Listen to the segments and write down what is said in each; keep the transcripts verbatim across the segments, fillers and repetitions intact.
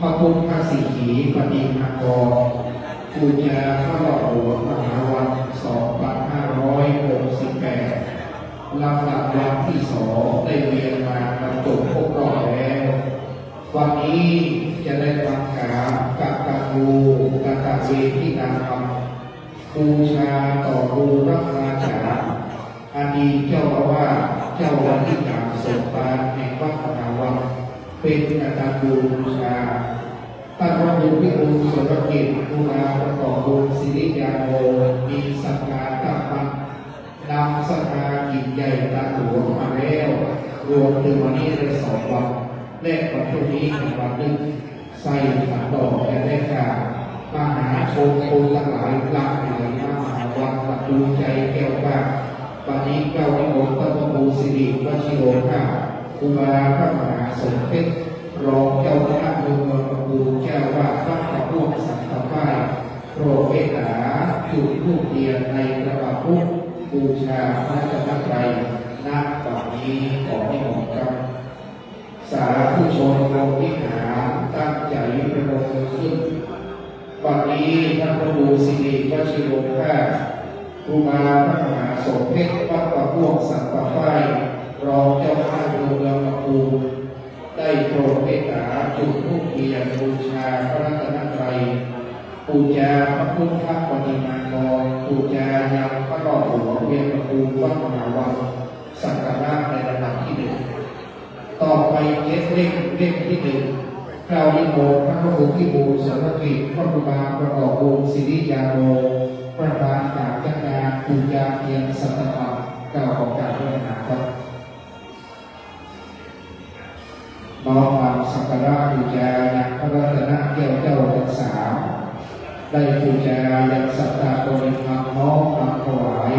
พระพุทธสิกขีปฏิมากร บูชาพระหล่อหลวงมหาวัน สองพันห้าร้อยหกสิบแปด ลำดับวันที่สองได้เวียนมาบรรจบครบรอบแล้ว วันนี้จะได้ฟังกถากตัญญูกตเวทิตาธรรม บูชาต่อบูรพาจารย์ อดีตเจ้าอาวาส เจ้าอธิการสมภารแห่งวัดมหาวัน เป็นกตัญญูบูชา ท่านพระครูพิบูลโสรกิจ ครูบาประกอบวงศ์สิริญาโณ มีศรัทธาตั้งมั่น นำศรัทธากิจใหญ่ตาหลวงมาแล้ว รวมถึงวันนี้ได้สองวัน และวันพรุ่งนี้อีกวันหนึ่ง ใส่ขันดอกแก่แม่ข้ามหาชนคนทั้งหลายหลั่งไหลมาหาวัดประตูใจแก้วกล้า วันนี้เกล้านิมนต์พระครูสิริวชิโรภาส ครูบาพระมหาสมเพชร รองเจ้าคณะอำเภอเมืองลำพูน เจ้าอาวาสวัดพระม่วงสันตะไคร้ โปรดเมตตาจุดธูปเทียนในกระบะพุทธบูชาพระรัตนตรัย ณ บัดนี้ขอนิมนต์ครับ สาธุชนพรหมวิหารตั้งใจประนมมือขึ้น บัดนี้ท่านพระครูสิริวชิโรภาส ครูบาพระมหาสมเพชรวัดพระม่วงสันตะไคร้ รองเจ้าคณะอำเภอเมืองลำพูน ได้โปรดเมตตาจุดธูปเทียนบูชาพระรัตนตรัย ปูจาพระพุทธปฏิมากร ปูจายังพระหล่อหลวงเวียงประตูวัดมหาวัน สักการะในลำดับที่หนึ่ง ต่อไปเจ็ดเล่ม เล่มที่หนึ่ง เกล้านิมนต์พระครูพิบูลโสรกิจ พระครูบาประกอบวงศ์สิริญาโณ ประธานกราบจัดงานปูจาเทียนสัตตธรรม กล่าวขอกราบด้วยนะครับ น้อมนำสักการะปูจายังพระรัตนแก้วเจ้าทั้งสาม ได้ปูจายังสัตตาบริพันธ์ น้อมนำถวาย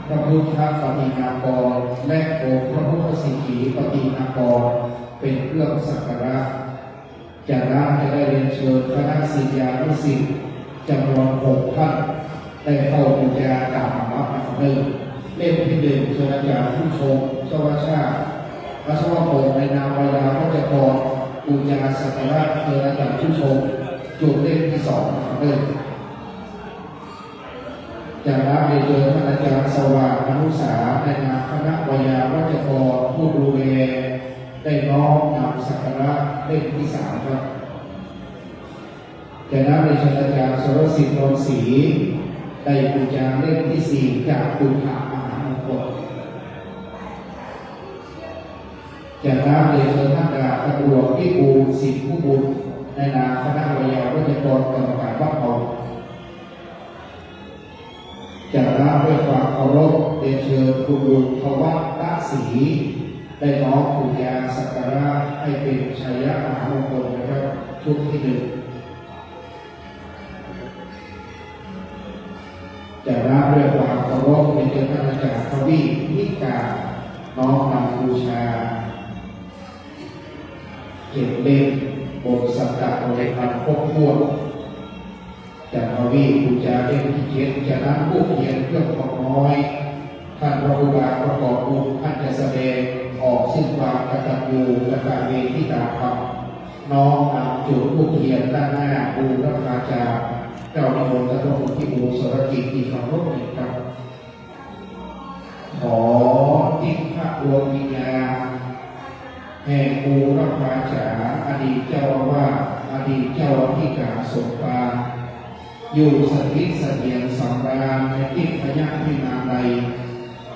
พระพุทธปฏิมากร และองค์พระพุทธสิกขีปฏิมากร เป็นเครื่องสักการะ จากนั้นจะได้เรียนเชิญคณะศิษยานุศิษย์จำนวนหกท่าน ได้เข้าปูจาตามลำดับนะครับ เล่มที่หนึ่ง เชิญอาจารย์ผู้ชง ชวชาติ วัชรพงศ์ ในนามไวยาวัจกร ปูจาสักการะ เชิญอาจารย์ผู้ชง จุดเล่มที่สองนะครับ จากนั้นเรียนเชิญท่านอาจารย์สว่าง อนุสา ในนามคณะไวยาวัจกร ผู้ดูแล ได้น้อมนำสักการะเล่มที่สามครับ จากนั้นเรียนเชิญอาจารย์สรสิทธิ์ นนศรี ได้ปูจาเล่มที่สี่ จากปุฏฐมหามงคล จากนั้นเรียนเชิญท่านดาบตำรวจวิบูลย์ สิทธิบุญ ในนามคณะไวยาวัจกรกรรมการวัดเฮา จากนั้นด้วยความเคารพเรียนเชิญคุณลุงธวัชรศรี ได้น้อมปูจาสักการะให้เป็นชัยมหามงคลนะครับ ชุดที่หนึ่ง จากนั้นด้วยความเคารพเรียนเชิญท่านอาจารย์ทวีป นิกา น้อมนำบูชาเจ็ดเล่ม บนสัตตบริพันธ์ครบถ้วน จากทวีปปูจาเล่มที่เจ็ด จากนั้นธูปเทียนเครื่องของน้อย ท่านพระครูบาประกอบบุญ ท่านจะแสดงออกซึ่งความกตัญญูกตเวทิตาธรรม น้อมนำจุดธูปเทียนด้านหน้าบูรพาจารย์ เกล้านิมนต์ท่านพระครูพิบูลโสรกิจ อีกครั้งหนึ่งครับ ขอทิพยดวงวิญญาณแห่งบูรพาจารย์ อดีตเจ้าอาวาส อดีตเจ้าอธิการสมภาร อยู่สถิตเสถียรสำราญในทิพยวิมานใด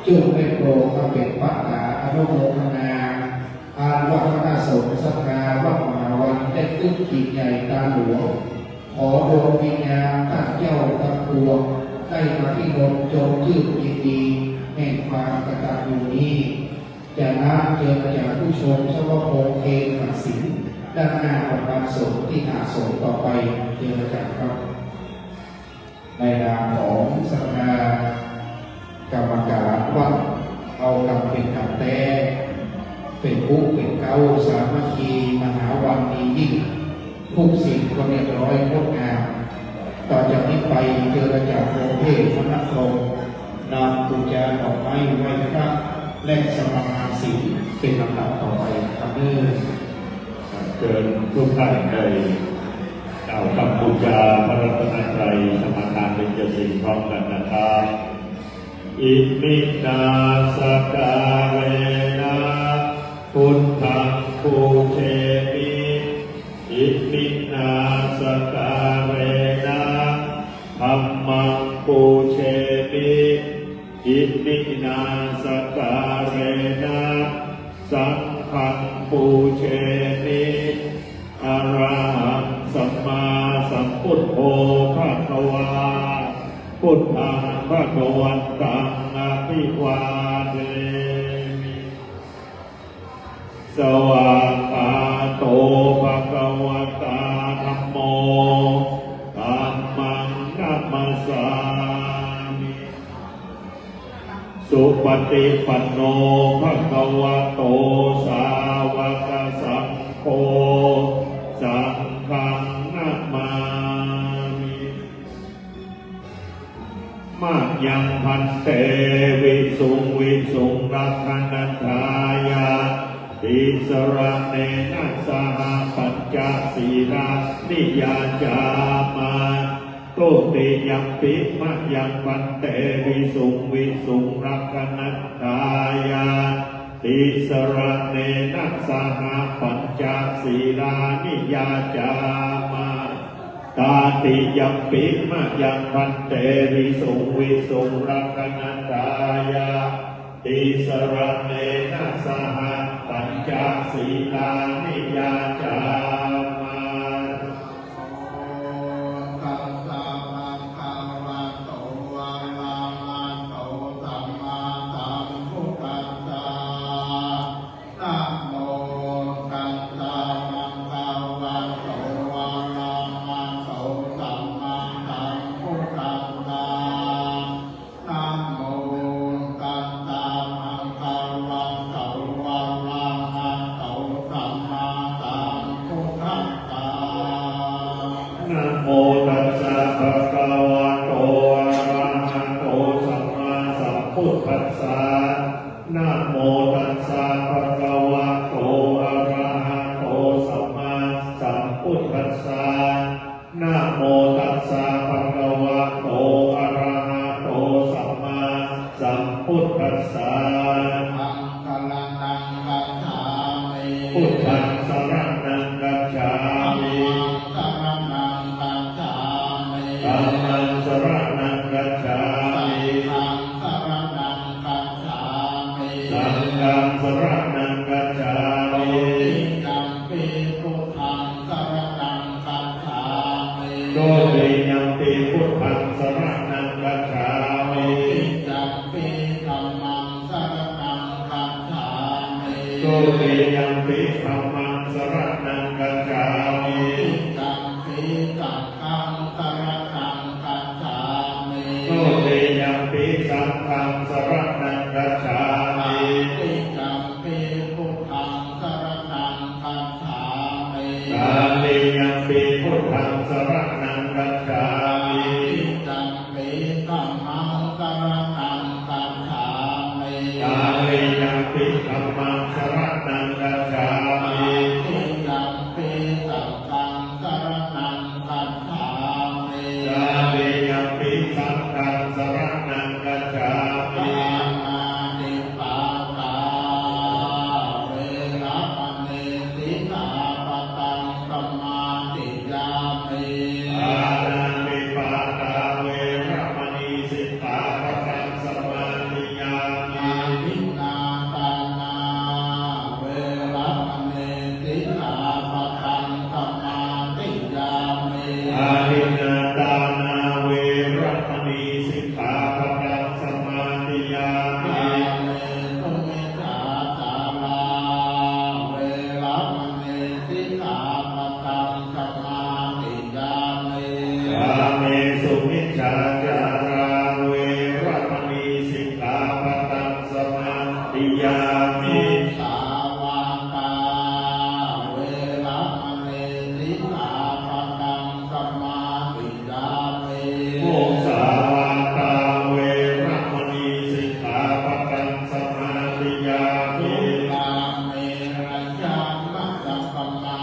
จงได้โปรดมาเป็นปัตตาอนุโมทนา อันว่าคณะสงฆ์ศรัทธาวัดมหาวันได้กุศลกิจใหญ่ตาหลวง ขอดวงวิญญาณท่านเจ้าทั้งปวงได้มาที่นนจงชื่นยินดีแห่งความกตัญญูนี้ จากนั้นเชิญอาจารย์ผู้ชง ชวพงษ์ เทพสิงห์ ด้านหน้าประธานสงฆ์ที่หน้าสงฆ์ต่อไป เชิญอาจารย์ครับ ในนามของศรัทธากรรมการวัด เอากำเป็นกำแต้ เป็นผู้เป็นเก้า สามัคคีมหาวันดียิ่ง ทุกสิ่งก็เรียบร้อยงดงาม ต่อจากนี้ไปเชิญอาจารย์พงษ์เทพ มณพรหม นำปูจาดอกไม้ไหว้พระ และสมาทานศีลเป็นลำดับต่อไปครับเด้อ เชิญทุกท่านได้กล่าวคำบูชาพระรัตนตรัย สมาทานเบญจศีลพร้อมกันนะครับ Iminā sakkārena buddhaṃ pūjemi. Iminā sakkārena dhammaṃ pūjemi. Iminā sakkārena saṅghaṃ pūjemi. Arahaṃ sammāsambuddho bhagavā, buddhaṃ bhagavantaṃ abhivādemi. Svākkhāto bhagavatā dhammo, dhammaṃ namassāmi. Supaṭipanno bhagavato sāvakasaṅgho, saṅghaṃ namāmi. Mayaṃ bhante visuṃ visuṃ rakkhaṇatthāya tisaraṇena saha pañca sīlāni yācāma. Dutiyampi mayaṃ bhante visuṃ visuṃ rakkhaṇatthāya tisaraṇena saha pañca sīlāni yācāma. Tatiyampi mayaṃ bhante visuṃ visuṃ rakkhaṇatthāya tisaraṇena saha pañca sīlāni yācāma. Tassa bhagavato arahato sammāsambuddhassa. Namo tassa bhagavato arahato sammāsambuddhassa. Namo tassa bhagavato arahato sammāsambuddhassa. Namo tassa bhagavato arahato sammāsambuddhassa. Namo tassa bhagavato arahato sammāsambuddhassa. Namo tassa bhagavato arahato sammāsambuddhassa. Buddhaṃ saraṇaṃ gacchāmi. Buddhaṃ saraṇaṃ gacchāmi. Dhammaṃ saraṇaṃ gacchāmi. Dhammaṃ saraṇaṃ gacchāmi. Saṅghaṃ saraṇaṃ gacchāmi. Saṅghaṃ saraṇaṃ gacchāmi. Dutiyampi buddhaṃ saraṇaṃ gacchāmi. Dutiyampi buddhaṃ saraṇaṃ gacchāmi. Dutiyampi dhammaṃ saraṇaṃ gacchāmi. Dutiyampi dhammaṃ saraṇaṃ gacchāmi. Dutiyampi saṅghaṃ saraṇaṃ gacchāmi. Dutiyampi saṅghaṃ saraṇaṃ gacchāmi. Tatiyampi buddhaṃ saraṇaṃ gacchāmi. Tatiyampi buddhaṃ saraṇaṃ gacchāmi. Tatiyampi dhammaṃ saraṇaṃ gacchāmi. Tatiyampi dhammaṃ saraṇaṃ gacchāmi. Tatiyampi saṅghaṃ saraṇaṃ gacchāmi. Tatiyampi saṅghaṃ saraṇaṃ gacchāmi. Pāṇātipātā veramaṇī sikkhāpadaṃ samādiyāmi. Pāṇātipātā veramaṇī sikkhāpadaṃ samādiyāmi. Adinnādānā veramaṇī sikkhāpadaṃ samādiyāmi. Adinnādānā veramaṇī sikkhāpadaṃ samādiyāmi. Kāmesu micchācārā veramaṇī sikkhāpadaṃ samādiyāmi. Kāmesu micchācārā veramaṇī sikkhāpadaṃ samādiyāmi. Musāvādā veramaṇī sikkhāpadaṃ samādiyāmi. Musāvādā veramaṇī sikkhāpadaṃ samādiyāmi. Surāmerayamajjapamā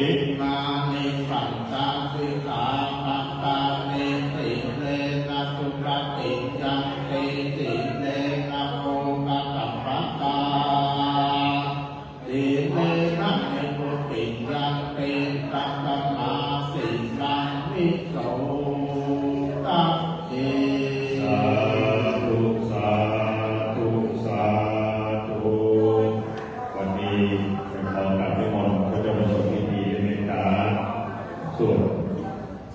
Imāni pañca sikkhāpadāni. Sīlena sugatiṃ yanti, sīlena bhogasampadā, sīlena nibbutiṃ yanti, tasmā sīlaṃ visodhaye. Sādhu, sādhu, sādhu. วันนี้จะขอกราบนิมนต์พระเจ้าอุโบสถพิธีด้วยเมตตา สวด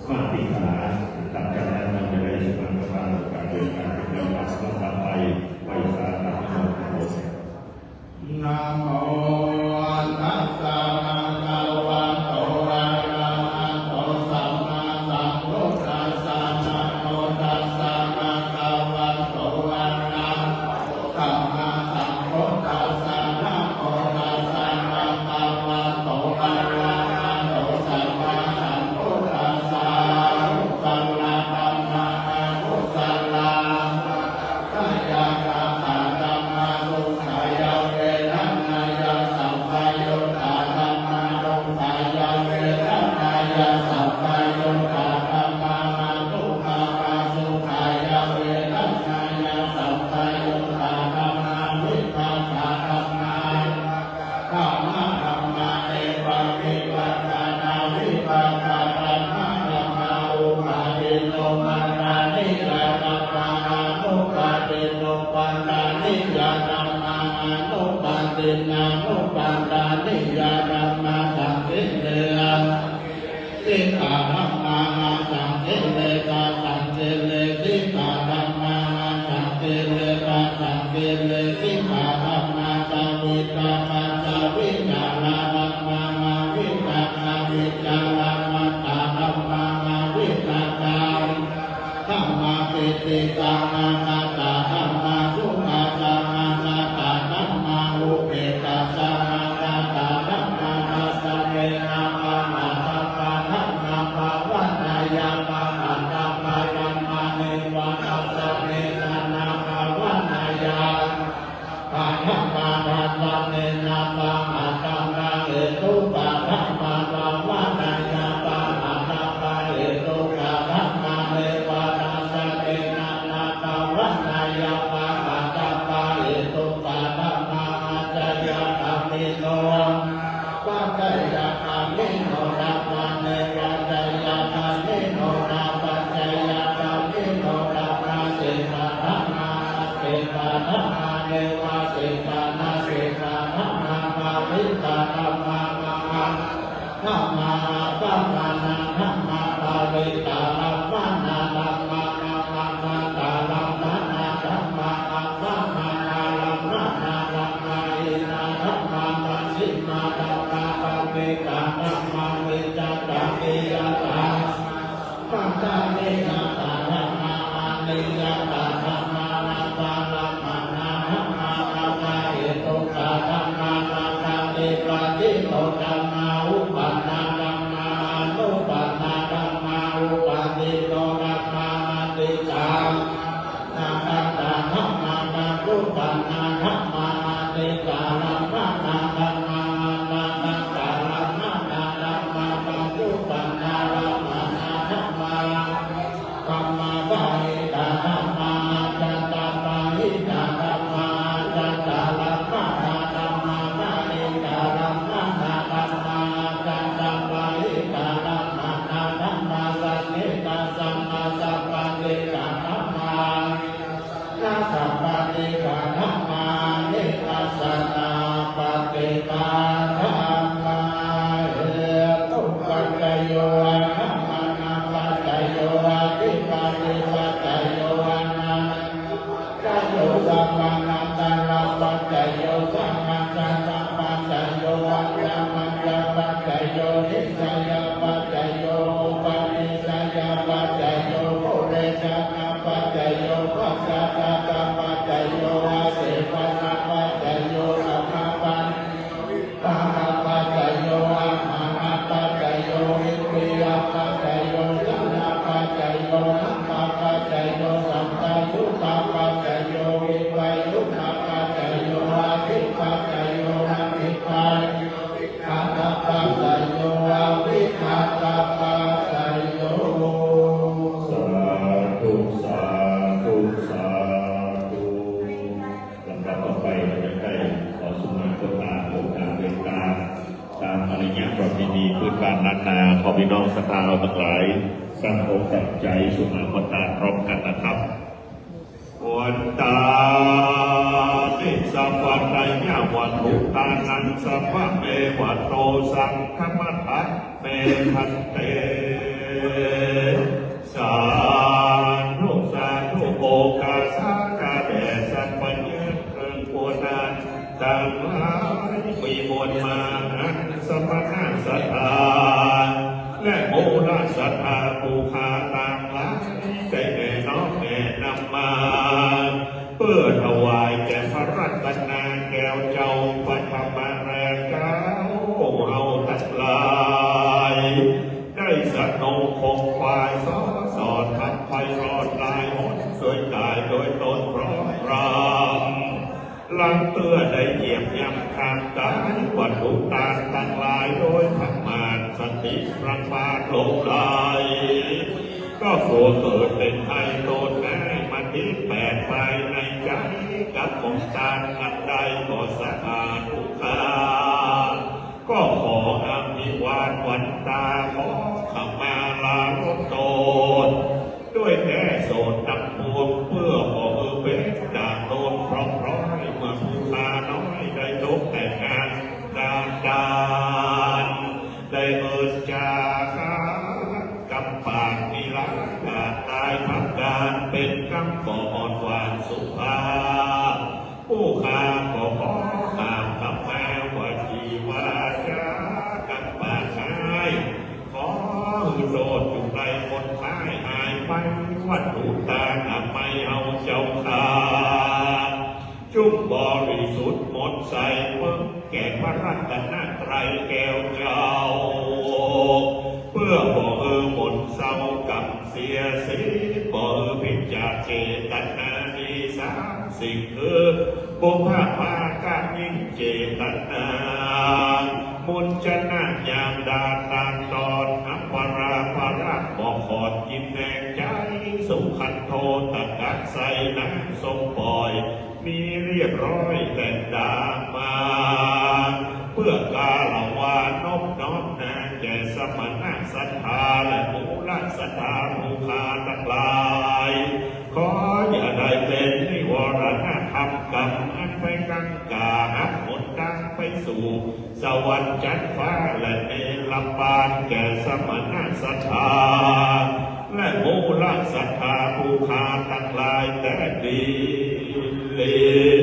สมาธิคาถา หลังจากนั้นเราจะได้สวดมนต์ โอกาสเดียวกัน เป็นการสวดมนต์ไป ไหว้สาธุชนทั้งหมด Namo tassa bhagavato arahato sammāsambuddhassa. Namo tassa bhagavato arahato sammāsambuddhassa. Namo tassa bhagavato arahato sammāsambuddhassa. Kusalā dhammā, akusalā dhammā, dukkhayogātaā dhammā, sukhāya vedanāya sampayuttā dhammā, dukkhāya vedanāya sampayuttā dhammā, adukkhamā sukhāya vedanāya sampayuttā dhammā, vipākā dhammā, vipākā dhammā, nevipākā navipākā dhammā, dhammā upādinnupādāniyā dhammā, anupādinnupādāniyā dhammā, anupādinnānupādāniyā dhammā, saṅkhīlī asaṅkhīlī sikkhā dhammā, asaṅkhīlāsaṅkhīlī sikkhā dhammā, asaṅkhīlīpasaṅkhīlī sikkhā dhammā, savitakkasavicārā dhammā, avitakkavicāramattā dhammā, avitakkā dhammā, pītisahagatā dhammā, sukhasahagatā dhammā, upekkhāsahagatā dhammā, dassane na pahātabbā dhammā, bhāvanāya pahātabbā dhammā, neva dassanena na bhāvanāya pahātabbā dhammā, dassanena pahātabbā hetuppā dhammā, bhāvanāya pahātabbā hetukkā dhammā, neva dassanena na bhāvanāya pahātabbā hetuppā dhammā, ācayagāmino nāpacayagāmino dhammā, nevācayagāmino nāpacayagāmino dhammā, sekkhā dhammā, asekkhā dhammā, nevasekkhā nāsekkhā dhammā, parittā dhammā, mahā dhammā, appamāṇā dhammā, parittārammaṇā dhammā, appamāṇārammaṇā dhammā, appamāṇārammaṇā dhammā, hīnā dhammā, parisimā dhammā, paṇītā dhammā, micchattaniyatā dhammā, micchattaniyatā dhammā, aniyatā dhammā, appārammaṇā dhammā, appahetukā dhammā, appaṭipattino dhammā, uppannā dhammā, anuppannā dhammā, uppādino dhammā, atītā nāgatā dhammā, paccuppannā dhammā, atītārammaṇā dhammā, anāgatārammaṇā dhammā, paccuppannārammaṇā dhammā, attakammabhāsitā dhammā, ajjhattabahiddhā dhammā, ajjhattarammaṇā dhammā, bahiddhārammaṇā dhammā, ajjhattabahiddhārammaṇā dhammā, saṅkhittasammāsappaṭighā dhammā, saṅkhittasammāsappaṭighā dhammā, anivasanapaṭighā dhammā, hetupaccayo, ārammaṇapaccayo, adhipatipaccayo, anantarapaccayo, samanantarapaccayo, sahajalapaccayo, aññamaññapaccayo, nissayapaccayo, upanissayapaccayo, purejātapaccayo, pacchājātapaccayo, āsevanapaccayo, sammapaccayo, vippākapaccayo, āhārapaccayo, indriyapaccayo, jhānapaccayo, maggapaccayo, sampayuttapaccayo, vippayuttapaccayo, atthipaccayo, natthipaccayo, vigatapaccayo, พิธีพื้นบ้านล้านนา ขอพี่น้องศรัทธาเราทั้งหลายตั้งอกตั้งใจสวดมนต์พร้อมกันนะครับ Vandāmi sabbaññavaṭṭhuttanaṃ sabbameva tosaṃ gamadha me bhante. Sādhu sādhu โอกาสาการแด่สัพพะเยอะเกินควรนั้น ทั้งหลายมีมวลมาอันสมณะศรัทธา และมูลศรัทธาผู้ข้าทั้งหลายได้แน่น้อมแนะนำมา เพื่อถวายแก่พระรัตนแก้วเจ้าพระธรรมแลเจ้าเฮาทั้งหลาย ได้สนองคงควายสอสอทับไฟรอดตายหนโดยกายโดยตนพร้อมพร้อม หลังเตื้อได้เหยียบย่ำทางกายวัตถุตานทั้งหลายโดยประมาทสติประมาทหลงไหล ก็ขอเกิดเป็นภัยโทษแม้มาทิแปดภายในใจกับของตานอันใดก็สาธุคา ก็ขออภิวาทวันตาขอขมาลาลดโทษ ด้วยแก้โสดทั้งปวงเพื่อขอเออเป็นจากโดนพร้อมร้อยเมื่อผู้ข้าน้อยได้ตกแต่งงานดาดานได้เอิญจาคากำปากมีลาดาดตายพักการเป็นกำก่ออ่อนหวานสุภาพ ผู้ข้าก็ขอกราบคำแปลว่าจีวาจากำปากหาย ขอหือโทษจุงไลคนร้ายหายไป วัตถุตาอภัยเอาเจ้าข้า จุ่มบริสุทธิ์หมดใสเพิ่งแก่พระรัตนตรัยแก้วเจ้า เพื่อบ่เออหมดเศร้ากำเสียสีบ่เออพิจารเจตนามีสามสิ่งคือ บุพภากะมิงเจตนา มุญชนะยามดาตามตอนอัปปราภระบอกขอดกินแนงใจ สุขันโทตกัสไสนางทรงปล่อย มีเรียบร้อยแต่ดามา เพื่อกาละวานอบน้อมนาแก่สมณะศรัทธาและมูลศรัทธาผู้ข้าทั้งหลาย ขออย่าได้เป็นนิวรณธรรมกรรมอันไปกังกาหักหนทางไปสู่สวรรค์ชั้นฟ้าและเนรปานแก่สมณะศรัทธา และมูลศรัทธาผู้ข้าทั้งหลายแต่ดีเลย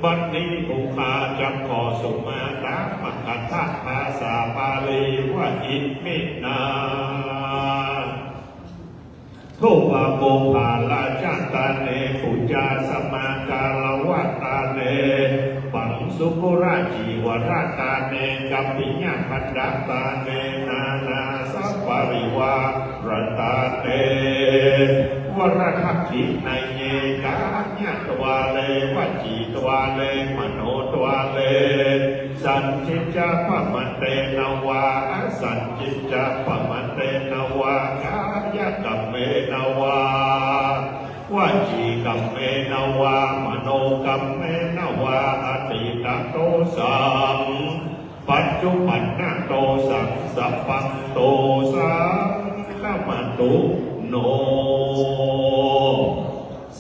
บัดนี้ผู้ข้าจะขอสุมาตามกถาภาษาบาลีว่าอิมินา Thūpa pū phālā ca tāne pūjā samākārava tāne paṃsu pura cīvara tāne kappiya bhaddha tāne nānā saparivāra tāne varadakkhiṇeyye kāyadvāre vacīdvāre manotvāre sañcicca pamāṇena vā asañcicca pamāṇena vā kāyakammena vā vacīkammena vā manokammena vā atītadosam paccuppannadosaṃ sabbaṃ dosaṃ khamatu no.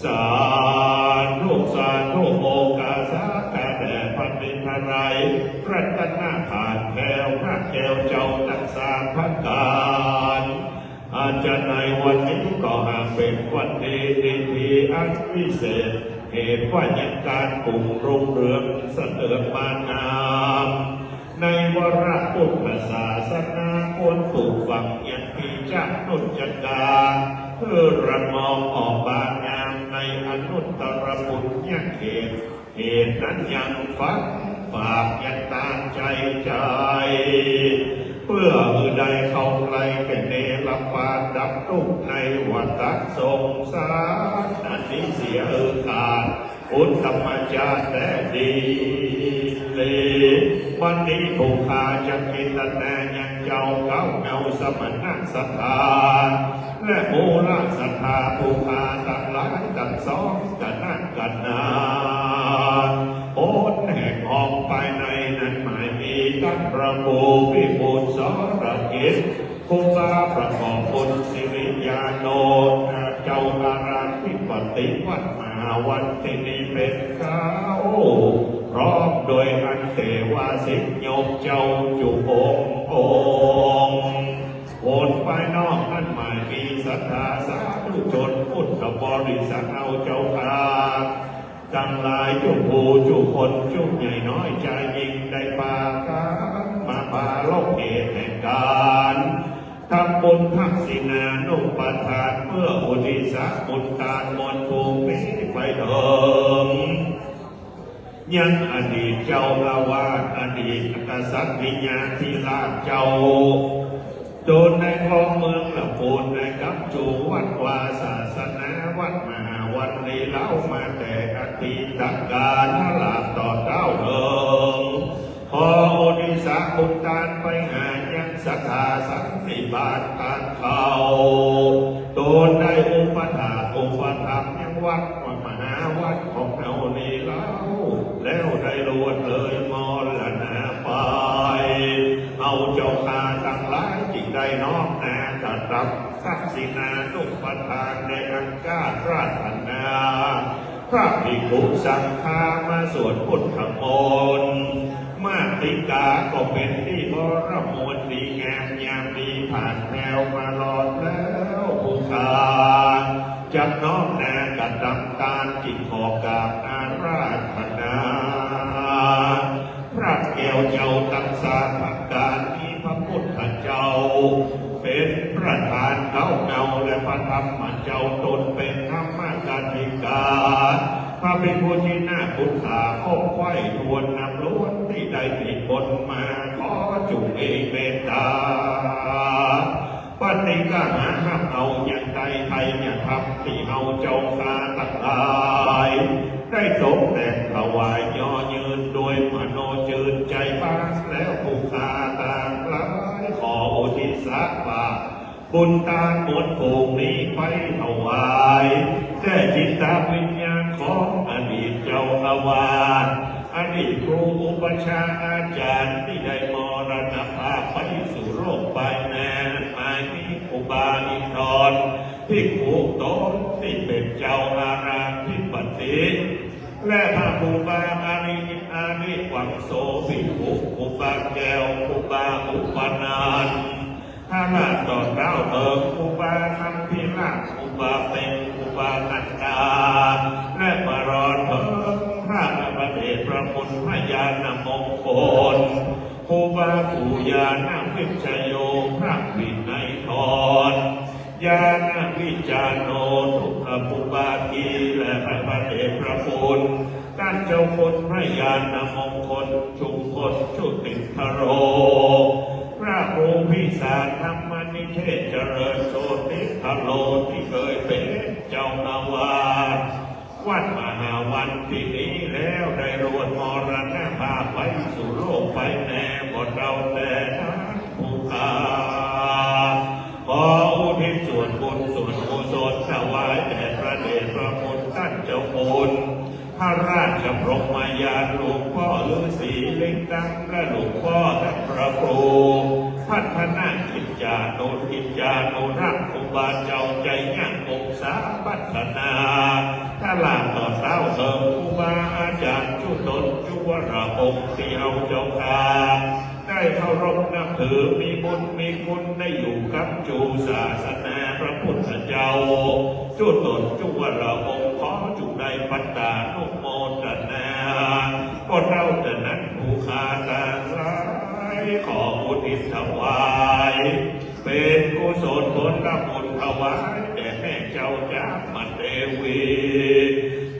Sādhu sādhu โอกาสาการแด่พระมิตรไตรรัตนบาทแก้วพระแก้วเจ้าทั้งสามประการ อาจจะในวันนี้ก็หากเป็นวันดีดีอันวิเศษ เหตุว่ายังการกรุงรุ่งเรืองเสริมมางาม ในวรพุทธศาสนาควรปลูกฝังยังปีจานุจจกาเพื่อระนองออกบานงามในอนุตตรปุญญเขต เหตุนั้นยังฝันฝากยังตามใจใจ เพื่อหือได้เข้าใกล้แก่เนรปานดับทุกข์ในวัฏสงสารอันนี้เสียเออขาดอุตตมจารแต่ดีเลย วันนี้ผู้ข้าจะกินตนายังเจ้าเก้าเงาสมณะศรัทธา และมูลศรัทธาผู้ข้าทั้งหลายทั้งสองคณะกันนา โอนแห่งห้องภายในนั้นหมายมีทั้ง พระครูพิบูลสรกิจ ครูบาประกอบบุญสิริญาโณ เจ้าอาราธิปติวัดมหาวันทินีเป็นเจ้า พร้อมโดยอันเตวาสิกยกเจ้าจุองค์องค์ คนภายนอกนั้นหมายมีศรัทธาสาธุชนพุทธบริษัทเอาเจ้าข้า ทั้งหลายจุผู้จุคนจุใหญ่น้อยชายหญิงได้ปากันมาปาลบเหตุแห่งการทำบุญทักษิณานุปทานเพื่ออุทิศบุญทานมนต์ภูมิไปเถิง ยังอดีตเจ้าอาวาสอดีตกษัตริยาธิราชเจ้า โดนในคลองเมืองละปูนในกำจูวัดวาศาสนาวัดมหาวันนี้เล่ามาแต่อดีตกาลลาต่อเต้าเถิง ขออุทิศบุญทานไปหายังศรัทธาสันนิบาตทานเขา โดนได้อุปถากอุปถัมภ์ยังวัดมหาวัดของเรานี้เล่า แล้วได้ลวดเลยมรณะไป เอาเจ้าข้าทั้งหลายจึงได้น้อมนากระทำ ทักษิณานุปทานในอังคาราธนา พระภิกขุสังฆามาสวดพุทธมนต์ มาติกาก็เป็นที่บรมวลดีงามยามดีผ่านแถวมาลอดแล้วผู้ข้า จักน้อมนากระทำตานจึงขอกราบอาราธนา พระแก้วเจ้าทั้งสามประการนี้พระพุทธเจ้า เป็นประธานเก้าเงาและพระธรรมเจ้าตนเป็นธรรมกติกา พระภิกขุที่น่าพุทธาคบไขว้ทวนนำล้วนที่ได้มีคนมาขอจุงเอเมตตา ปฏิกหาหับเอาอย่างใดไทยธรรมที่เอาเจ้าข้าทั้งหลาย ได้สงแต่งถวายย่อยืนโดยมโนจืนใจบ้างแล้วผู้ข้าต่างหลายขออุทิศบาปบุญทานมนต์ผูกนี้ไปถวายแด่จิตวิญญาณของอดีตเจ้าอาวาสอดีตครูอุปัชฌาย์อาจารย์ที่ได้มรณภาพไปสู่โลกไปแน่หมายนี้ ครูบาอินทรภิกขุตนที่เป็นเจ้าอาราธิปติและพระครูบาอาริอาริวังโสภิกขุครูบาแก้วครูบาอุปนันทนาต่อเต้าเถิงครูบาคัมภีราชครูบาเป็นครูบานันดาและประลอดเถิงพระอภิเดชพระคุณพญาณมงคล ครูบาปู่ญาณวิชโยพระวินัยทร ญาณวิจารโนทุกขภูบาทีและพระพระเดชพระคุณท่านเจ้าคุณพระญาณมงคลชุมพลชุตินทโร พระครูพิสารธรรมนิเทศเจริญโชติทโรที่เคยเป็นเจ้าอาวาส วัดมหาวันที่นี้แล้วได้รวดมรณภาพไปสู่โลกไปแน่หมดเราแต่นั้นผู้ข้าขออุทิศส่วนบุญส่วนกุศลถวายแด่พระเดชพระคุณท่านเจ้าคุณพระราชพรหมยานหลวงพ่อฤาษีลิงตังและหลวงพ่อท่านพระครูพัฒนากิจจานุกิจจานุรักษ์ครูบาเจ้าใจยะองศาพัฒนา ตลาดต่อเต้าเถิงครูบาอาจารย์จุตนจุวรพงศ์เตียวเจ้าข้าได้เคารพนับถือมีบุญมีคุณได้อยู่กับจูศาสนาพระพุทธเจ้า จุตนจุวรพงศ์ขอจุได้ปัตตานุโมทนาก็เท่าแต่นั้นผู้ข้าทั้งหลายขออุทิศถวาย เป็นกุศลผลบุญถวายแด่แม่เจ้าจามเทวี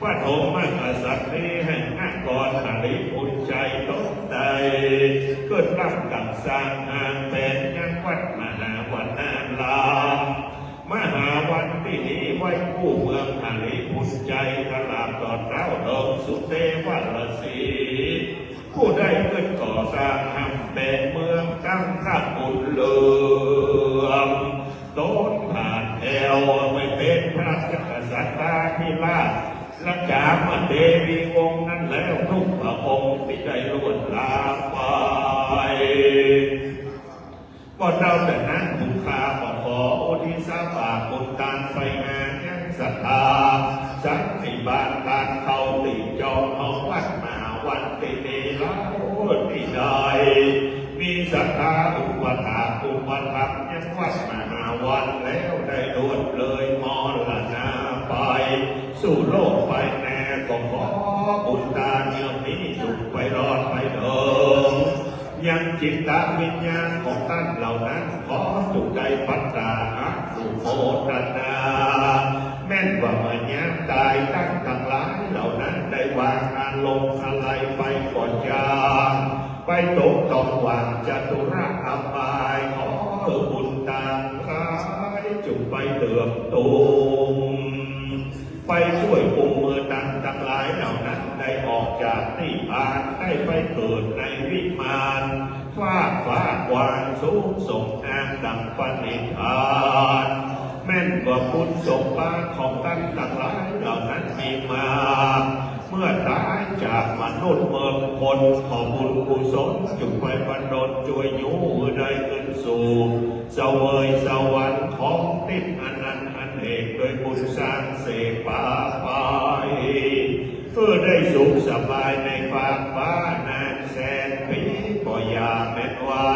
ปฐมกษัตริย์แห่งนครหริภุญชัยตนใด เกิดร่างตั้งสร้างหางแปลงยังวัดมหาวนาราม มหาวันที่นี้ไหว้คู่เมืองหริภุญชัยตลาดต่อเต้าดงสุเทวรสี ผู้ได้ขึ้นก่อสร้างห้ำแปลงเมืองตั้งพระบุญเหลือง โตนผ่านแถวไม่เป็นพระจักรสัตตาธิราช รักษามาเทวีวงศ์นั้นแล้วทุกพระองค์ที่ได้ล่วงลาไป ก็เท่าแต่นั้น ผู้ข้าก็ขออุทิศสาขาบุญทานไปหายังศรัทธาสันนิบาตทานเข้าที่จองของวัดมหาวันที่นี้แล้ว ที่ได้มีศรัทธาอุปถากอุปถัมภ์ยังวัดมหาวันแล้ว ได้ล่วงเลยมรณาไปสู่โลกไปแน่ ก็ขอบุญทานเยื่อมนี้จงไปรอดไปเถิง ยังจิตวิญญาณของท่านเหล่านั้น ขอจงได้ปัตตาอนุโมทนา แม่นว่าเมื่อยามตาย ท่านทั้งหลายเหล่านั้นได้วางอารมณ์อะไรไปก็ช่าง ไปตกต่ำหว่างจตุรอบาย ขอบุญทานทั้งหลายจงไปเติบโต ไปช่วยกุมมือท่านทั้งหลายเหล่านั้น ได้ออกจากนิพพาน ได้ไปเกิดในวิมานฟากฟ้ากว้างสูงส่งนามดังปณิธาน แม่นว่าบุญสมบัติของท่านทั้งหลายเหล่านั้นมีมา เมื่อตายจากมนุษย์เมืองคน ขอบุญกุศลจงไปบันดลช่วยอยู่ได้ขึ้นสู่ เสวยสวรรค์ของทิพย์อันนั้นอันเอก โดยบุญสร้างเสกปาไป เพื่อได้สุขสบายในฟากฟ้านานแสนปี ก็อย่าแม้นว่า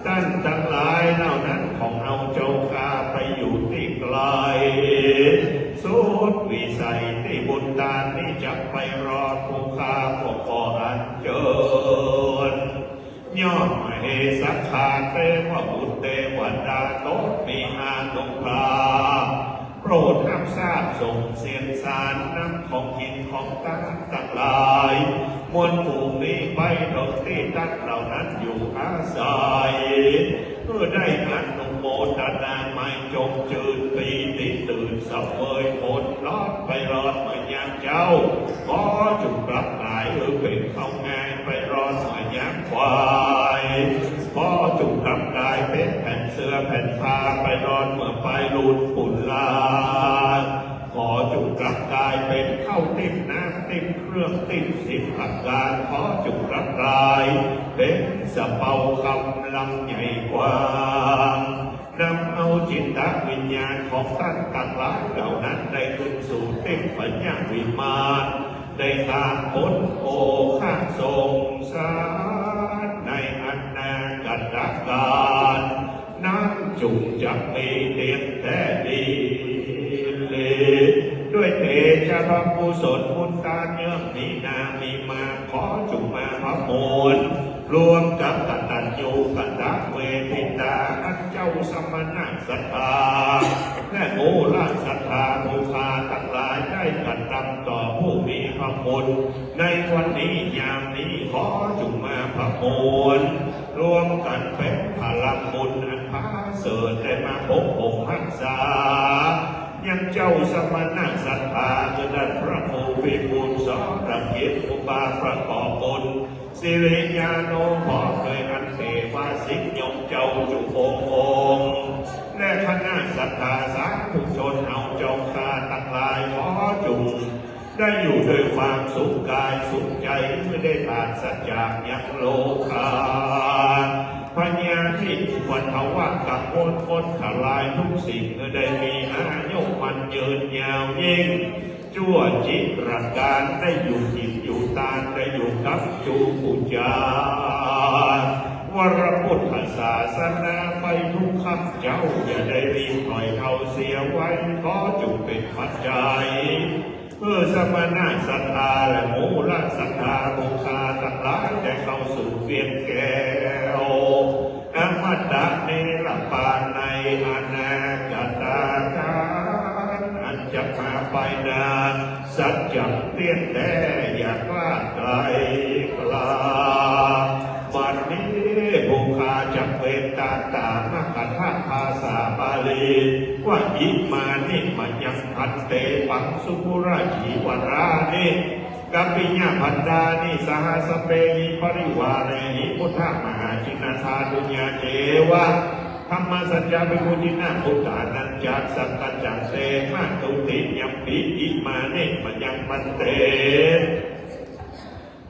ท่านทั้งหลายเหล่านั้นของเอาเจ้าข้าไปอยู่ที่ไกลสุดวิสัย ที่บุญทานนี้จะไปรอด ผู้ข้าก็ขออัญเชิญ ยอดมเหสักขาเทวบุตรเทวดา โตมีอานุภาพ โปรดรับทราบส่งเสียงสารนำของกินของทานทั้งหลาย มวลหมู่นี้ไปเถิงที่ท่านเหล่านั้นอยู่อาศัย เพื่อได้อนุโมทนาไมตรี จงชื่นปีติตื่นเสวยผลรอดไปรอดเมื่อยามเช้า ขอจงกลับกลายเออเป็นข้าวง่าย ไปรอดเมื่อยามขวาย ขอจงกลับกลายเป็นแผ่นเสื้อแผ่นผ้า ไปรอดเมื่อปลายลูนปุลลา ขอจงกลับกลายเป็นข้าวทิพย์น้ำทิพย์เครื่องทิพย์สิบประการ ขอจงกลับกลายเป็นสะเปาคำลำใหญ่กว้าง นำเอาจิตวิญญาณของท่านทั้งหลายเหล่านั้น ได้ขึ้นสู่ทิพยวิมาน ได้ข้ามพ้นโอฆะสงสารในอนาคตกาล นั้นจงจักมีเพียงแท้นี้เลย ด้วยเดชะพระกุศลบุญทานเยื่อมนี้นามีมา ขอจงมาประมวล รวมกับกตัญญูกตเวทิตา อันเจ้าสมณะศรัทธา และมูลศรัทธาผู้ข้าทั้งหลายได้กระทำต่อผู้มีพระคุณ ในวันนี้ยามนี้ขอจงมาประมวล รวมกันเป็นพลังบุญอันประเสริฐ ได้มาปกป้องรักษา ยังเจ้าสมณะศรัทธา คือท่านพระครูพิบูลสรกิจ ผู้มาประกอบบุญ สิริญาโณ พร้อมด้วยอันเทวาสิทธิยงเจ้าจุองค์องค์ และคณะศรัทธาสาธุชนเอาเจ้าข้าทั้งหลาย ขอจงได้อยู่ด้วยความสุขกายสุขใจ เมื่อได้ปราศจากยังโรคา พยาธิอุปัทวะกังวลคนทลายทุกสิ่ง เมื่อได้มีอายุมันยืนยาวยิ่ง ชั่วจิตรการได้อยู่กินอยู่ทาน ได้อยู่กับจูปูจา วรพุทธศาสนาไปทุกข้ามเจ้า อย่าได้รีบถอยเอาเสียไว้ ขอจงเป็นปัจจัย เพื่อสมณะศรัทธาและมูลศรัทธาผู้ข้าทั้งหลายได้เข้าสู่เวียงแก้ว อมตะนิรปานในอนาคตกาล อันจะมาไปนาน สัจจังเที่ยงแท้อย่ากล้าไกลกล้า บัดนี้ผู้ข้าจักเวตตามกถาภาษาบาลีว่า อิมานิมะยังพันเต ปังสุกุระจีวรานิ กัปปิยะพันดานิ สหสเปหิ ปริวาเรหิ พุทธมหาจินนาธาตุญาเจวะ ธัมมาสัจจาภิภูจินะ พุทธานัญจะสักกัจจังเต มะตุติยมปิ อิมานิมะยังพันเต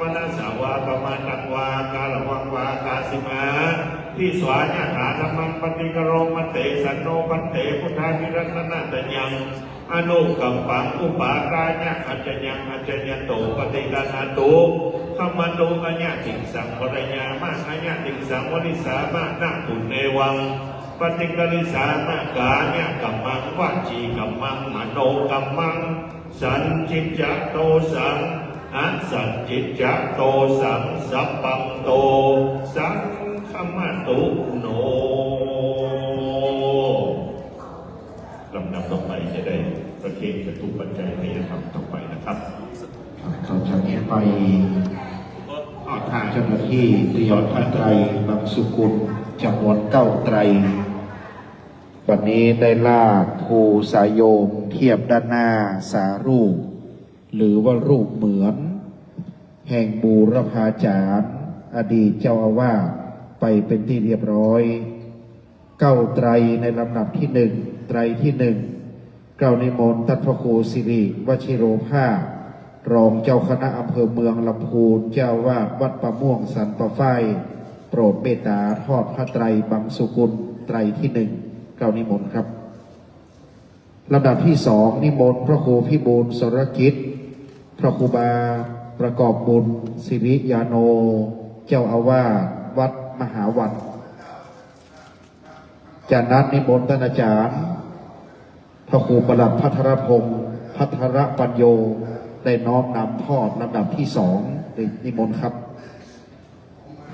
manasā vā kamataṃ vā kāraṃ vā akāsi mā. Disvā yathā dhammaṃ paṭikaromante, sanno bhante buddhābhirattanattayaṃ anukampaṃ upādāya accayaṃ accayanto paṭiggaṇhatu. Khamatu ayatiṃsaṃ varayāma ayatiṃsaṃ varissāma na puññevaṃ paṭikarissāma. Kāyakammaṃ vacīkammaṃ manokammaṃ sañcicca dosaṃ asañcicca dosaṃ sabbanto saṃ khamatu no. ลำดับต่อไปจะได้ประเคนจตุปัจจัยทายธรรมต่อไปนะครับ ต่อจากนี้ไปทางเจ้าหน้าที่เตรียมผ้าไตรบังสุกุลจำนวนเก้าไตร วันนี้ได้ลากครูสายโยมเทียบด้านหน้าสารูป หรือว่ารูปเหมือน แห่งบูรพาจารย์ อดีตเจ้าอาวาสไปเป็นที่เรียบร้อย เก้าไตรในลำดับที่หนึ่ง ไตรที่หนึ่ง เกล้านิมนต์ท่านพระครูสิริวชิโรภาส รองเจ้าคณะอำเภอเมืองลำพูน เจ้าอาวาสวัดป่าม่วงสันป่าฝ้าย โปรดเมตตาทอดผ้าไตรบังสุกุลไตรที่หนึ่ง เกล้านิมนต์ครับ ลำดับที่สอง นิมนต์พระครูพิบูลสรกิจ พระครูบาประกอบบุญสิริยาโน เจ้าอาวาสวัดมหาวัน จากนั้นนิมนต์ท่านอาจารย์ พระครูประหลัดพัทรพงศ์ พัทรปัญโญ ได้น้อมนำทอดลำดับที่สอง นิมนต์ครับ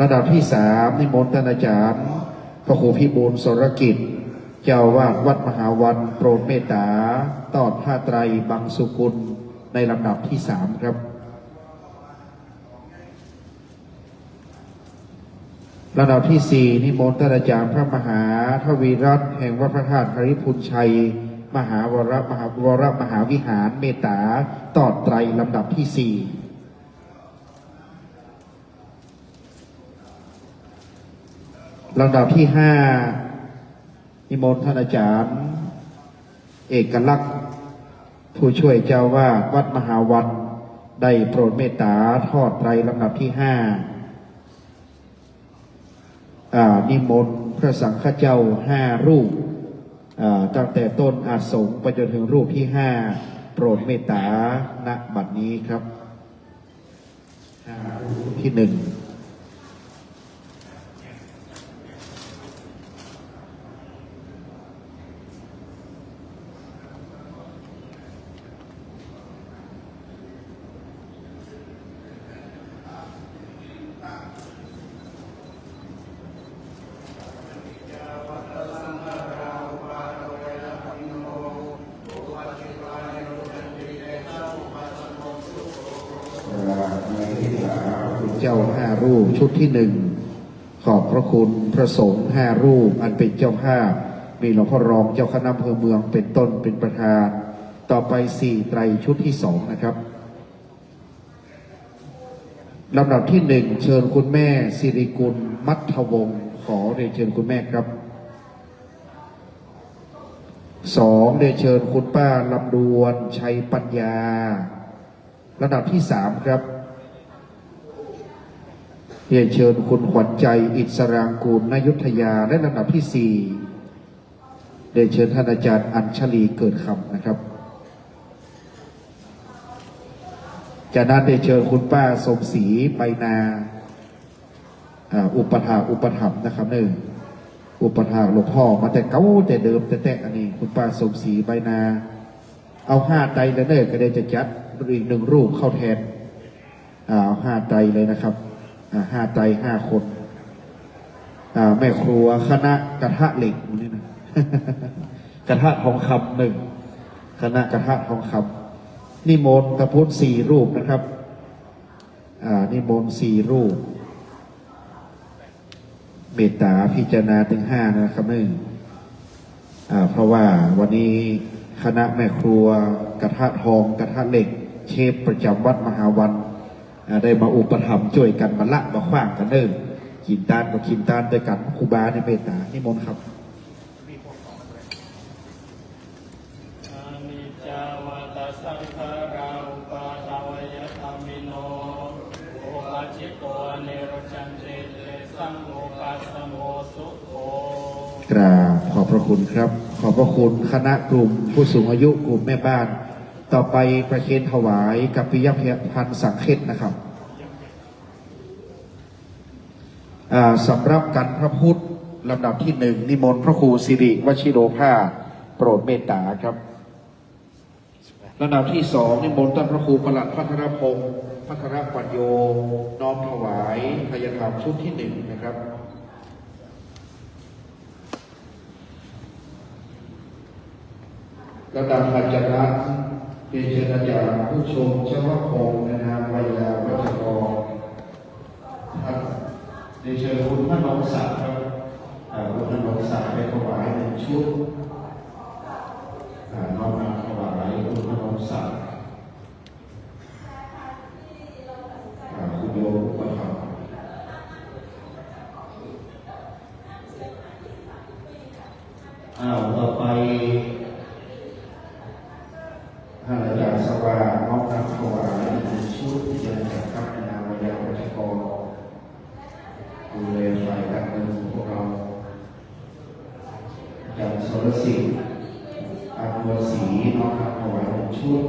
ลำดับที่สาม นิมนต์ท่านอาจารย์ พระครูพิบูลสรกิจ เจ้าอาวาสวัดมหาวัน โปรดเมตตาทอดผ้าไตรบังสุกุลในลำดับที่สามครับ ลำดับที่สี่ นิมนต์ท่านอาจารย์พระมหาทวีรัตน์ แห่งวัดพระธาตุหริภุญชัย มหาวรมหา วรมหาวิหาร เมตตาทอดไตรลำดับที่สี่ ลำดับที่ห้า นิมนต์ท่านอาจารย์ เอกลักษณ์ ผู้ช่วยเจ้าอาวาสวัดมหาวัน ได้โปรดเมตตาทอดไตรลำดับที่ห้า อ่า นิมนต์พระสังฆเจ้าห้ารูป อ่า ตั้งแต่ต้นอาสงฆ์ไปจนถึงรูปที่ห้า โปรดเมตตา ณ บัดนี้ครับ ห้ารูปที่หนึ่ง เจ้าห้ารูป ชุดที่หนึ่ง ขอบพระคุณพระสงฆ์ห้ารูป อันเป็นเจ้าภาพ มีหลวงพ่อรองเจ้าคณะอำเภอเมืองเป็นต้นเป็นประธาน ต่อไปสี่ไตรชุดที่สองนะครับ ลำดับที่หนึ่ง เชิญคุณแม่สิริกุล มัทวงศ์ ขอเรียนเชิญคุณแม่ครับ สอง เรียนเชิญคุณป้าลำดวน ชัยปัญญา ลำดับที่สามครับ เรียนเชิญคุณขวัญใจ อิสรางกูล ณ อยุธยา และลำดับที่สี่ เรียนเชิญท่านอาจารย์อัญชลี เกิดคำนะครับ จากนั้นเรียนเชิญคุณป้าสมศรี ใบนา อ่า อุปถากอุปถัมภ์นะครับเนอะ อุปถากหลวงพ่อมาแต่เก่าแต่เดิมแต่แต่อันนี้ คุณป้าสมศรี ใบนา เอาห้าไตรเลยเนอะ ก็เดี๋ยวจะจัดอีกหนึ่งรูปเข้าแทน อ่า เอาห้าไตรเลยนะครับ อ่า ห้าไตร ห้าคน อ่า แม่ครัวคณะกระทะเหล็กนี่นะ กระทะทองคำหนึ่ง คณะกระทะทองคำ นิมนต์ตะพุ้นสี่รูปนะครับ อ่า นิมนต์สี่รูป เมตตาพิจารณาถึงห้านะครับเนอะ อ่า เพราะว่าวันนี้คณะแม่ครัวกระทะทองกระทะเหล็ก เชฟประจำวัดมหาวัน อ่า ได้มาอุปถัมภ์ช่วยกันมาละมาขว้างกันเนอะ กินตานก็กินตานด้วยกัน ครูบาในเมตตา นิมนต์ครับ Aniccā vata saṅkhārā uppādavayadhammino, uppajjitvā nirujjhanti tesaṃ vūpasamo sukho. กราบขอบพระคุณครับ ขอบพระคุณคณะกลุ่มผู้สูงอายุกลุ่มแม่บ้าน ต่อไปประเคนถวายกัปปิยพันธ์สังเฆทนะครับ อ่า สำหรับกันพระพุทธลำดับที่หนึ่ง นิมนต์พระครูสิริวชิโรภาส โปรดเมตตาครับ ลำดับที่สอง นิมนต์ท่านพระครูประหลัดพัทรพงศ์ พัทรปัญโญ น้อมถวายไทยธรรมชุดที่หนึ่งนะครับ ลำดับถัดจากนั้น เรียนเชิญอาจารย์ผู้ชงชวพงศ์ ในนามไวยาวัจกร ท่าน เรียนเชิญคุณพนมศักดิ์ครับ อ่า คุณพนมศักดิ์ไปถวายหนึ่งชุด อ่า น้อมนำถวายคุณพนมศักดิ์ อ่า คุณโยมอุปถัมภ์ อ้าว ต่อไป ท่านอาจารย์สว่าง น้อมนำถวายหนึ่งชุดที่จะจัดครับ ในนามไวยาวัจกร ดูแลฝ่ายการเงินของพวกเรา อาจารย์สรสิทธิ์ อนุวสี น้อมนำถวายหนึ่งชุด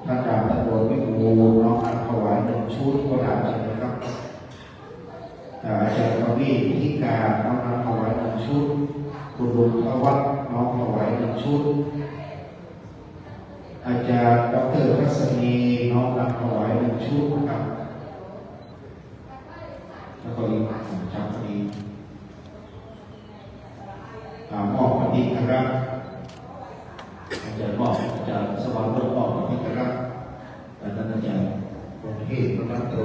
ท่านดาบตำรวจวิบูลย์ น้อมนำถวายหนึ่งชุด ก็ได้นะครับ อ่า อาจารย์ปวีณ นิธิการ น้อมนำถวายหนึ่งชุด คุณลุงทวัฒน์ น้อมถวายหนึ่งชุด อาจารย์ดอกเตอร์รัศมี น้อมนำถวายหนึ่งชุดครับ แล้วก็อีก อ่า ครับ พอดี อ่า มอบปฏิกรักษ์ อาจารย์มอบ อาจารย์สว่างโรจน์มอบปฏิกรักษ์ อันนั้นอาจารย์พงเทพ รัตนโต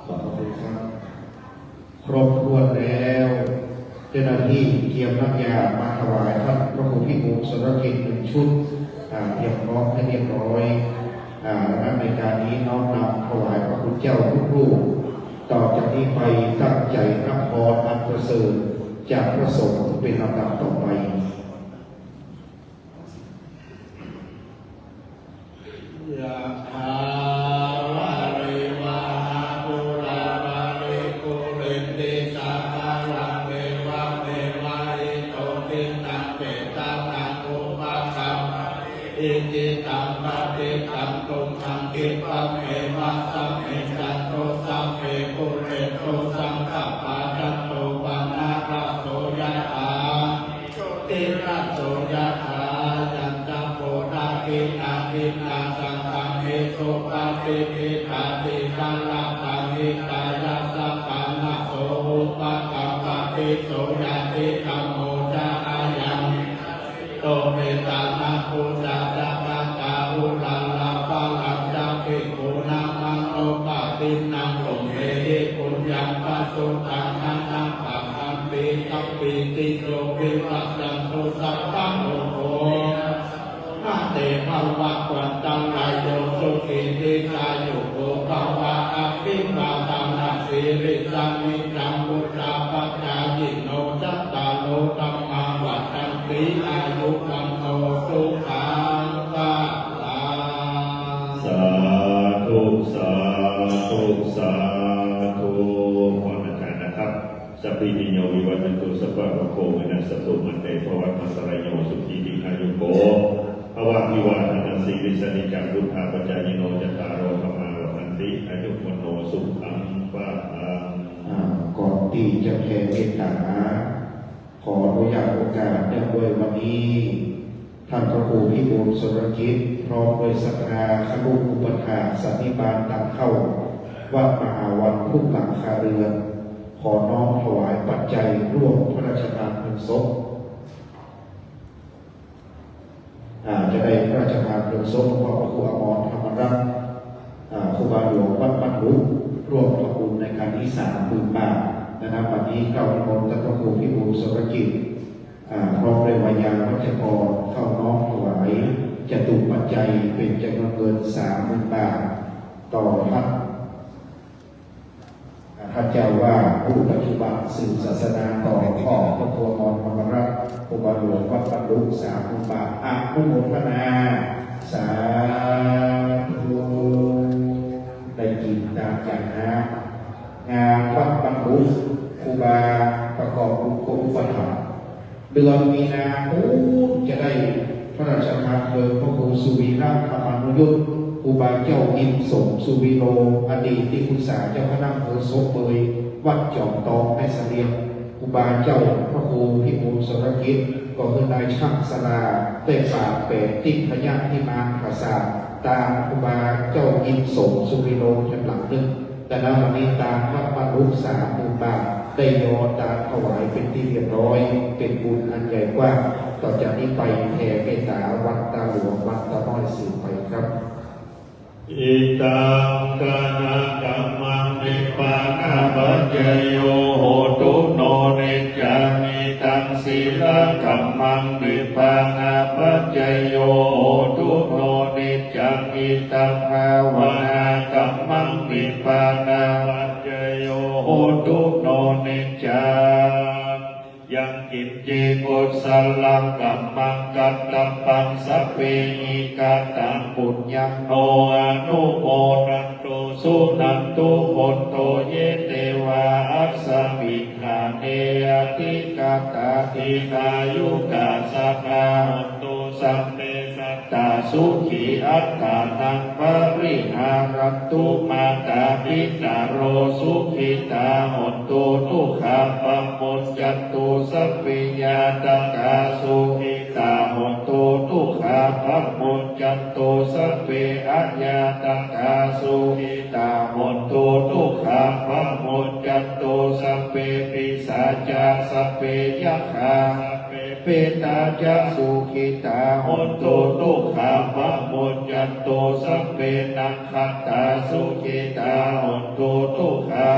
ขอบพระคุณครับ ครบถ้วนแล้ว เจ้าหน้าที่เตรียมน้ำยามาถวายท่านพระครูพิบูลสรทินหนึ่งชุด อ่า เตรียมพร้อมให้เรียบร้อย อ่า ดังนั้นในการนี้น้อมนำถวายพระคุณเจ้าทุกรูป ต่อจากนี้ไปตั้งใจรับพรอันประเสริฐจากพระสงฆ์เป็นลำดับต่อไป Yathā vārivahā pūrā paripūrenti sāgaraṃ, evameva ito dinnaṃ petānaṃ upakappati. Icchitaṃ patthitaṃ tumhaṃ khippameva samijjhatu, sabbe pūrentu saṅkappā, cando paṇṇaraso yathā, jotiraso yathā. Yañca bhūtatthi naṃ dinnaṃ santaniṃ supatiṭṭhitā, dīgharattaṃ hitāyassa ṭhānaso upakappati. So ñātidhammo ca ayaṃ nidassito, petāna pūjā ca katā uḷārā, balañca bhikkhūnamanuppadinnaṃ, tumhehi puññaṃ pasutaṃ anappakanti. Sabbītiyo vivajjantu, sabbarogo vinassatu, mā te bhavatvantarāyo, sukhī dīghāyuko bhava. Abhivādanasīlissa niccaṃ vuḍḍhāpacāyino, cattāro dhammā vaḍḍhanti, āyu vaṇṇo sukhaṃ balaṃ. Sādhu, sādhu, sādhu. พรอาจารย์นะครับ Sabbītiyo vivajjantu, sabbarogo vinassatu, mā te bhavatvantarāyo, sukhī dīghāyuko bhava. Abhivādanasīlissa niccaṃ vuḍḍhāpacāyino, cattāro dhammā vaḍḍhanti, āyu vaṇṇo sukhaṃ balaṃ. อ่า ก่อนที่จะแผ่เมตตา ขออนุญาตโอกาสเนื่องด้วยวันนี้ ท่านพระครูพิบูลสรกิจ พร้อมด้วยศรัทธาคณะอุปัฏฐากสันนิบาตตังเข้าวัดมหาวันพุทธหลังคาเรือน ขอน้อมถวายปัจจัยร่วมพระราชทานเพลิงศพ อ่า จะได้พระราชทานเพลิงศพหลวงพ่อพระครูอมรธรรมรัตน์ อ่า ครูบาหลวงวัดบ้านลุก ร่วมทำบุญในครั้งนี้สามหมื่นบาทนะครับ วันนี้เกล้านิมนต์ท่านพระครูพิบูลสรกิจ อ่า พร้อมด้วยวายาวัจจกรเข้าน้อมถวายจตุปัจจัยเป็นจำนวนเงินสามหมื่นบาท ต่อท่าน อ่า ท่านเจ้าว่าผู้ปัจจุบันสืบศาสนาต่อหลวงพ่อพระครูอมรธรรมรัตน์ ครูบาหลวงวัดบ้านลุก สามหมื่นบาท อนุโมทนา สาธุ ได้กินตามอย่างนะ งานวัดบ้านลุก ครูบาประกอบบุญครูอุปัฏฐาก เดือนมีนา โอ้ จะได้พระราชทานเพลิงพระครูสุวีระธรรมานุยุต ครูบาเจ้าอินสมสุวีโร อดีตที่ปรึกษาเจ้าคณะอำเภอศพเมย วัดจอมตองแม่เสลียง ครูบาเจ้าพระครูพิบูลสรกิจ ก็คือนายช่างสลา ได้ฝากแปดทิพยพิมานปราสาท ตามครูบาเจ้าอินสมสุวีโร แถมหลังหนึ่ง แต่ณวันนี้ตามวัดบ้านลุก สามหมื่นบาท ได้ยอดตามถวายเป็นที่เรียบร้อย เป็นบุญอันใหญ่กว้าง ต่อจากนี้ไปแผ่เมตตาวัดตาหลวงวัดตาน้อยสืบไปครับ Idaṃ dānakammaṃ nibbānapaccayo hotu no niccaṃ. Idaṃ sīlakammaṃ nibbānapaccayo hotu no niccaṃ. Idaṃ bhāvanākammaṃ nibbānapaccayo hotu no niccaṃ. Yaṃ kiñci kusalaṃ kammaṃ katabbaṃ sabbehi kataṃ puññaṃ no anumodantu suṇantu bhonto ye devā asmiṃ ṭhāne adhigatā dīghāyukā sadā hontu sabbe sattā sukhī attānaṃ pariharantu. Mātāpitaro sukhitā hontu dukkhā pamuñcantu sabbe ñātakā sukhitā hontu dukkhā pamuñcantu sabbe aññātakā sukhitā hontu dukkhā pamuñcantu sabbe pisācā sabbe yakkhā sabbe petā ca sukhitā hontu dukkhā pamuñcantu sabbe nakkhattā sukhitā hontu dukkhā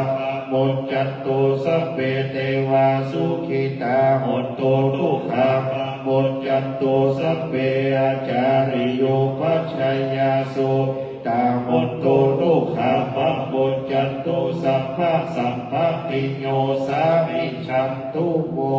pamuñcantu sabbe devā sukhitā hontu dukkhā pamuñcantu sabbe ācariyupajjhāyā sukhitā hontu dukkhā pamuñcantu sabbasampattiṃ yo sāmichantu vo.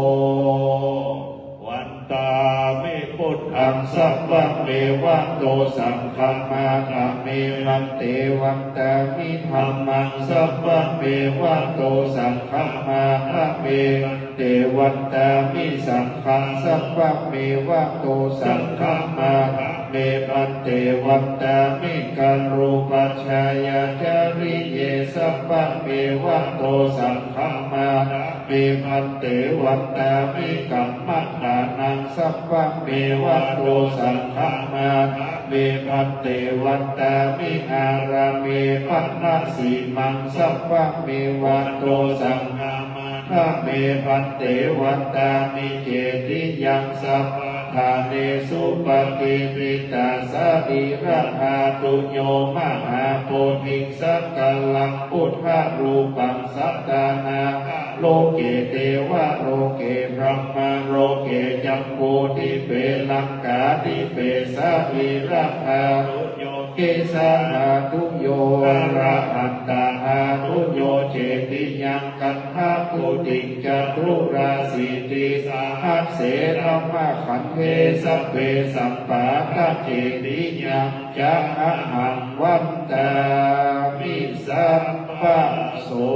Vandāmi buddhaṃ sabbameva to saṅghamātha me bhante. Vandāmi dhammaṃ sabbameva to saṅghamātha me bhante. Vandāmi saṅghaṃ sabbameva to saṅghamātha me bhante. Vandāmi garūpajjhāyācariye sabbameva to saṅghamātha me bhante. Vandāmi kammaṭṭhānaṃ sabbameva to saṅghamātha me bhante. Vandāmi ārāme paṇṇasīmaṃ sabbameva to saṅghamātha me bhante. Vandāmi cetiyaṃ sabbaṭṭhānesu patiṭṭhitā sarīradhātuyo mahābodhiṃ sakalaṃ buddharūpaṃ sattanāgaloke devaloke brahmaloke jambudīpe laṅkādīpe sarīradhātuyo kesādhātuyo arahantadhātuyo cetiyaṃ gandhakuṭiṃ caturāsītisahassenamakkhaṇe sabbesampādaccetiyaṃ ca ahaṃ vandāmi sabbaso.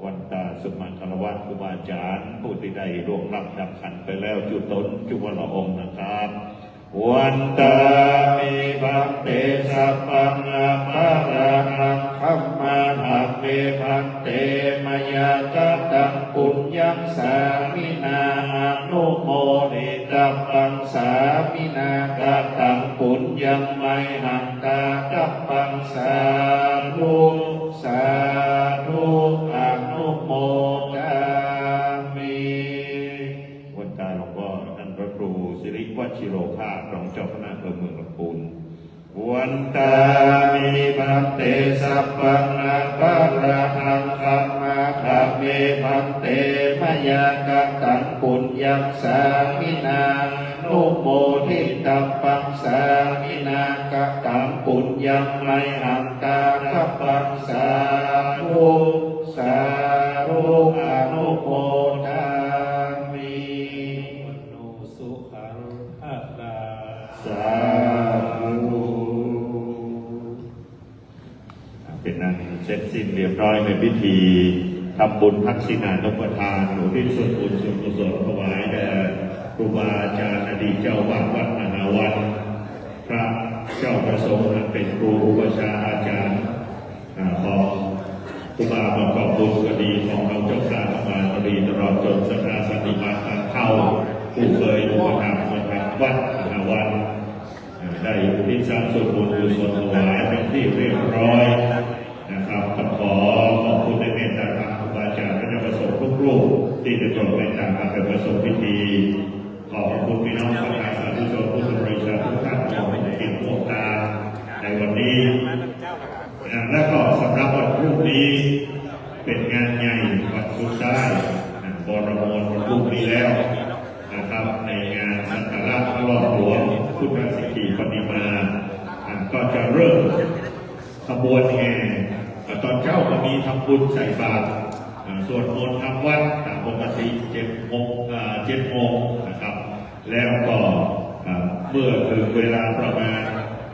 วันตาสุมังคลวะ ครูบาอาจารย์ผู้ที่ได้ล่วงลับดับขันไปแล้ว จุตนจุวละองค์นะครับ Vandāmi bhante sabbaṃ aparādhaṃ khamatha me bhante, mayā kataṃ puññaṃ sāminā anumoditabbaṃ Arahaṃ sammādhamme bhante, mayā kataṃ puññaṃ sāminā anumoditabbaṃ, sāminā kataṃ puññaṃ mayhaṃ dātabbaṃ. Sādhu, sādhu, anumodāmi. เป็นอันเสร็จสิ้นเรียบร้อยในพิธีทำบุญทักษิณานุปทาน อุทิศส่วนบุญส่วนกุศลถวายแด่ครูบาอาจารย์ อดีตเจ้าวัดวัดมหาวัน พระเจ้าประสงค์อันเป็นครูอุปัชฌาย์อาจารย์ อ่า ของครูบาประกอบบุญก็ดี ของเราเจ้าข้าพระมาตรี ตลอดจนศรัทธาสันนิบาตทางเข้า ผู้เคยอุปถัมภ์ประทับวัดมหาวัน ได้อุทิศสร้างส่วนบุญกุศลถวายเป็นที่เรียบร้อยนะครับ ก็ขอขอบคุณในเมตตาธรรมครูบาอาจารย์พระเจ้าประสงค์ทุกรูปที่ได้โปรดเมตตามาเป็นประสงค์พิธี ขอบพระคุณพี่น้องศรัทธาสาธุชนพุทธบริษัททุกท่านที่ร่วมเป็นเกียรติร่วมตาในวันนี้ และก็สำหรับวันพรุ่งนี้เป็นงานใหญ่วันพุธได้ บรมวันพรุ่งนี้แล้ว นะครับ ในงานสักการะพระรอดหลวงพุทธสิทธิปฏิมา อ่า ก็จะเริ่มขบวนแห่ อ่า ตอนเช้าก็มีทำบุญใส่บาตร อ่า สวดมนต์ทำวัตรตามปกติ เจ็ดโมง อ่า เจ็ดโมงนะครับ แล้วก็ อ่า เมื่อถึงเวลาประมาณ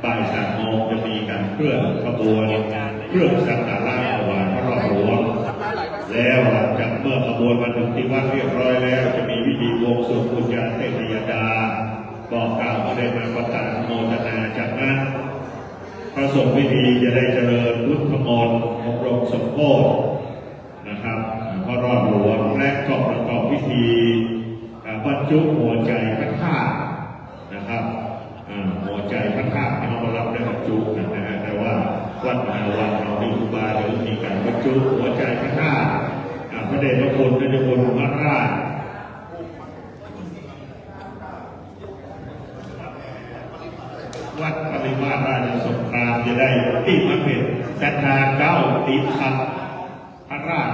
บ่ายสามโมง จะมีการเคลื่อนขบวน เครื่องสักการะถวายพระรอดหลวง แล้วหลังจากเมื่อขบวนมาถึงที่วัดเรียบร้อยแล้ว จะมีพิธีบวงสรวงปุจจาเทพยดา บอกกล่าวพระเดชมาประกาศอนุโมทนา จากนั้นพระสงฆ์พิธีจะได้เจริญพุทธมนต์อบรมสมโภชนะครับ พระรอดหลวง และก็ประกอบพิธี อ่า บรรจุหัวใจพระธาตุนะครับ อ่า หัวใจพระธาตุที่เรารับได้บรรจุกันนะฮะ แต่ว่าวัดมหาวันเราที่ครูบาจะมีการบรรจุหัวใจพระธาตุ อ่า พระเดชพระคุณเจ้าคุณมหาราช วัดปริวาสราชสงครามจะได้ที่มาเป็นศรัทธาเก้าติดขัดพระราช